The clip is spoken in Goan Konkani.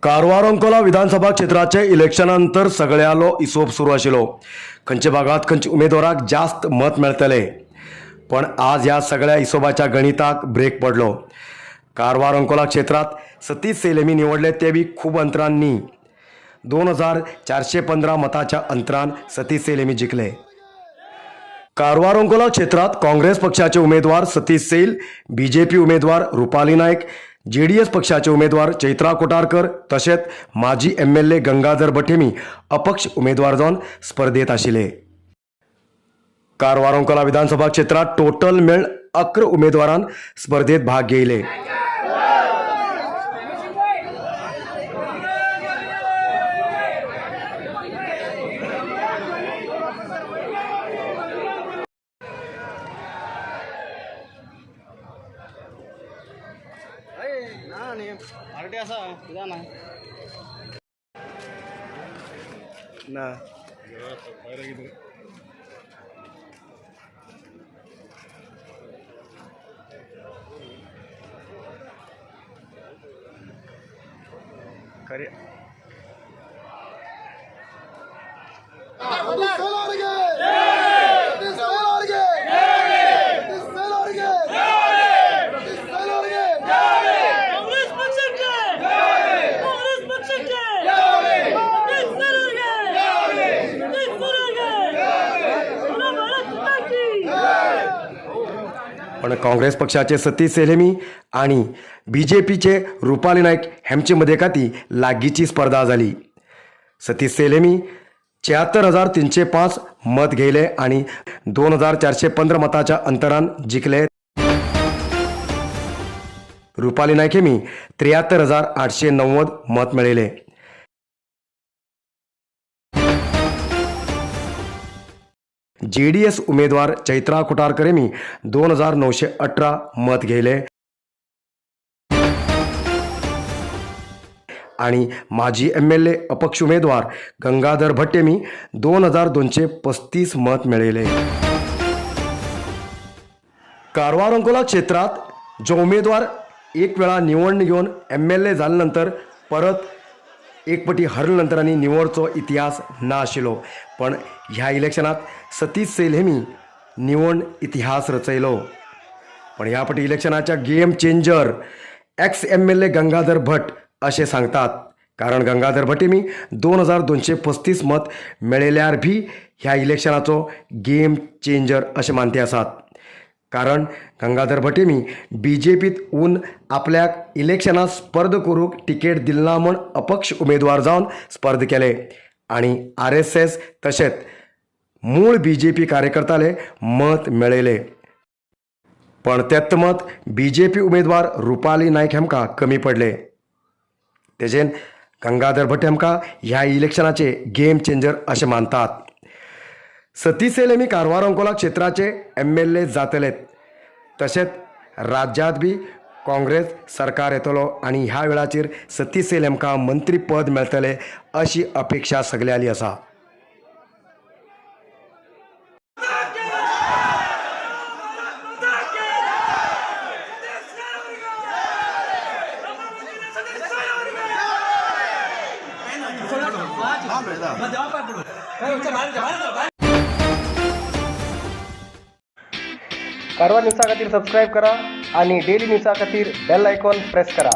कारवार अंकोला विधानसभा क्षेत्राचे इलेक्शना नंतर सगळ्यालो हिसोब सुरू आशिल्लो, खंयच्या भागात खंयच्या उमेदवाराक जास्त मत मेळटले. पण आज ह्या सगळ्या हिसोबाच्या गणिताक ब्रेक पडलो. कारवार अंकोला क्षेत्रात सतीश सैल निवडले, ते बी खूब अंतरान न्ही. 2415 मताच्या अंतरान सतीश सैल जिखले. कारवार अंकोला क्षेत्रात काँग्रेस पक्षाचे उमेदवार सतीश सैल, बीजेपी उमेदवार रुपाली नाईक, जेडीएस पक्षाचे उमेदवार चैत्रा कोटारकर, तशेंच माजी एमएलए गंगाधर भट्ट हेमी अपक्ष उमेदवार जावन स्पर्धेत आशिल्ले. कारवार अंकोला विधानसभा क्षेत्रात टोटल मेळ 11 उमेदवारान स्पर्धेत भाग घेयले. ना न्ही, पार्टी आसा, कित्याक ना. ना. खरी. काँग्रेस पक्षाचे, काँग्रेस पक्षाचे सतीश सरोगे, सतीश सरोगे, बोलो भारत माता की. पण काँग्रेस पक्षाचे सतीश सैल आणि बीजेपीचे रुपाली नाईक हेमचे मदेकाती लागीची स्पर्धा झाली. सतीश सैल 76,305 मत घेयले आणि 2415 मताच्या अंतरान जिखले. रुपाली नाईक हेमी 73,890 मत मेळयले. जेडीएस उमेदवार चैत्रा कुटारकर हेमी 2918 मत घेयले आणि माजी एमएलए अपक्ष उमेदवार गंगाधर भट्ट हेमी 2235 मत मेळयले. कारवार अंकोला क्षेत्रात जो उमेदवार एक वेळा निवडणूक घेवन एमएलए जाले नंतर परत एक पटी हरले नंतर आनी निवडचो इतिहास ना आशिल्लो, पण ह्या इलेक्शनात सतीश सैल हेमी निवड इतिहास रचयलो. पण ह्या पटी इलेक्शनाच्या game changer ex MLA Gangadhar Bhat असे सांगतात, कारण गंगाधर भट हेमी 2235 मत मेळयल्यार बी ह्या इलेक्शनाचो गेम चेंजर अशें मानते आसात. कारण गंगाधर भट हेमी बीजेपीत उन आपल्याक इलेक्शनात स्पर्ध करूंक तिकेट दिलना म्हूण अपक्ष उमेदवार जावन स्पर्ध केले आनी आरएसएस तशेंच मूळ बीजेपी कार्यकर्त्याले मत मेळयले, पण तेत मत बीजेपी उमेदवार रुपाली नायक हेमकां कमी पडले. तेजेन गंगाधर भट हेमकां ह्या इलेक्शनाचे गेम चेंजर अशें मानतात. सतीश सैल हेमी कारवार अंकोला क्षेत्राचे एमएलए जातले, तशेंच राज्यांत बी काँग्रेस सरकार येतलो आनी ह्या वेळाचेर सतीश सैल हेमकां मंत्रीपद मेळटलें अशी अपेक्षा सगल्यांली आसा. कारवार न्यूजा खातीर सबस्क्रायब करा आणि डेली न्यूजा खातीर बेल आयकॉन प्रेस करा.